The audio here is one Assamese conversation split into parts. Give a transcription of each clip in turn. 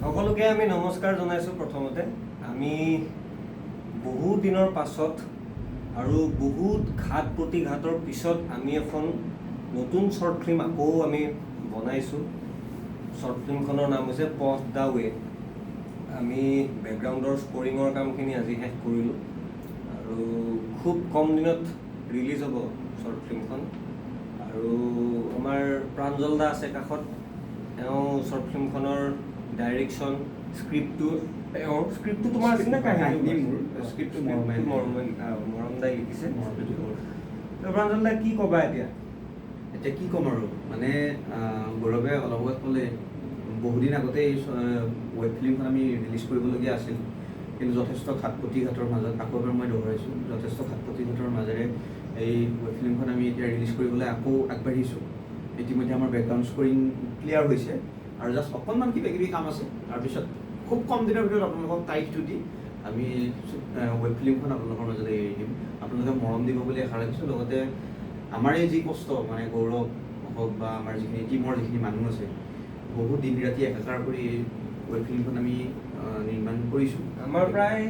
সকলোকে আমি নমস্কাৰ জনাইছোঁ। প্ৰথমতে আমি বহু দিনৰ পাছত আৰু বহুত ঘাত প্ৰতিঘাতৰ পিছত আমি এখন নতুন শ্বৰ্ট ফিল্ম আকৌ আমি বনাইছোঁ। শ্বৰ্ট ফিল্মখনৰ নাম হৈছে পথ the ৱে। আমি বেকগ্ৰাউণ্ডৰ স্ক'ৰিঙৰ কামখিনি আজি শেষ কৰিলোঁ আৰু খুব কম দিনত ৰিলিজ হ'ব শ্বৰ্ট ফিল্মখন। আৰু আমাৰ প্ৰাঞ্জল দা আছে কাষত। এওঁ শ্বৰ্ট ফিল্মখনৰ ডাইৰেকশ্যন, স্ক্ৰিপ্টটো, এওঁ স্ক্ৰিপ্টটো তোমাৰ আছিল নে? কাহিনী মোৰ, স্ক্ৰিপ্টটো মৰমে। মৰম দাই লিখিছে। তো প্ৰাঞ্জল দা, কি ক'বা এতিয়া? এতিয়া কি ক'ম আৰু, মানে গৌৰৱে অলপ আগত ক'লে, বহুদিন আগতে এই ৱেব ফিল্মখন আমি ৰিলিজ কৰিবলগীয়া আছিল। কিন্তু যথেষ্ট ঘাত প্ৰতিঘাতৰ মাজত, আকৌ এবাৰ মই দোহৰাইছোঁ, যথেষ্ট ঘাত প্ৰতিঘাতৰ মাজেৰে এই ৱেব ফিল্মখন আমি এতিয়া ৰিলিজ কৰিবলৈ আকৌ আগবাঢ়িছোঁ। ইতিমধ্যে আমাৰ বেকগ্ৰাউণ্ড স্ক'ৰিং ক্লিয়াৰ হৈছে আৰু জাষ্ট অকণমান কিবা কিবি কাম আছে। তাৰপিছত খুব কম দিনৰ ভিতৰত আপোনালোকক তাৰিখটো দি আমি ৱেব ফিল্মখন আপোনালোকৰ মাজলৈ এৰি দিম। আপোনালোকে মৰম দিব বুলি আশা ৰাখিছোঁ। লগতে আমাৰ এই যি কষ্ট, মানে গৌৰৱ হওক বা আমাৰ যিখিনি টীমৰ যিখিনি মানুহ আছে, বহুত দিন ৰাতি একাকাৰ কৰি এই ৱেব ফিল্মখন আমি নিৰ্মাণ কৰিছোঁ। আমাৰ প্ৰায়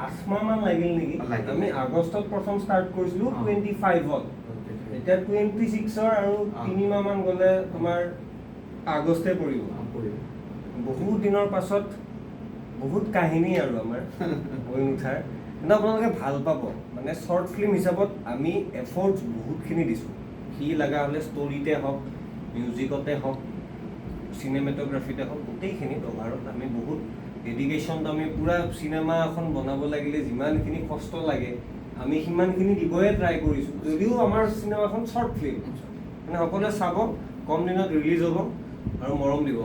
8 মাহমান লাগিল নেকি? লাগিল। আমি আগষ্টত প্ৰথম ষ্টাৰ্ট কৰিছিলোঁ 25ত। এতিয়া 26ৰ আৰু 3 মাহমান গ'লে তোমাৰ আগষ্টে পৰিব। পৰিব। বহুত দিনৰ পাছত, বহুত কাহিনী আৰু আমাৰ হৈ নুঠাৰ। কিন্তু আপোনালোকে ভাল পাব। মানে শ্বৰ্ট ফিল্ম হিচাপত আমি এফৰ্টছ বহুতখিনি দিছোঁ। সি লগা হ'লে ষ্টৰিতে হওক, মিউজিকতে হওক, চিনেমেট'গ্ৰাফিতে হওক, গোটেইখিনিত অভাৰত আমি বহুত ডেডিকেশ্যনটো, আমি পূৰা চিনেমা এখন বনাব লাগিলে যিমানখিনি কষ্ট লাগে, আমি সিমানখিনি দিবয়ে ট্ৰাই কৰিছোঁ, যদিও আমাৰ চিনেমাখন শ্বৰ্ট ফিল্ম। মানে সকলোৱে চাব, কম দিনত ৰিলিজ হ'ব আৰু মৰম দিব।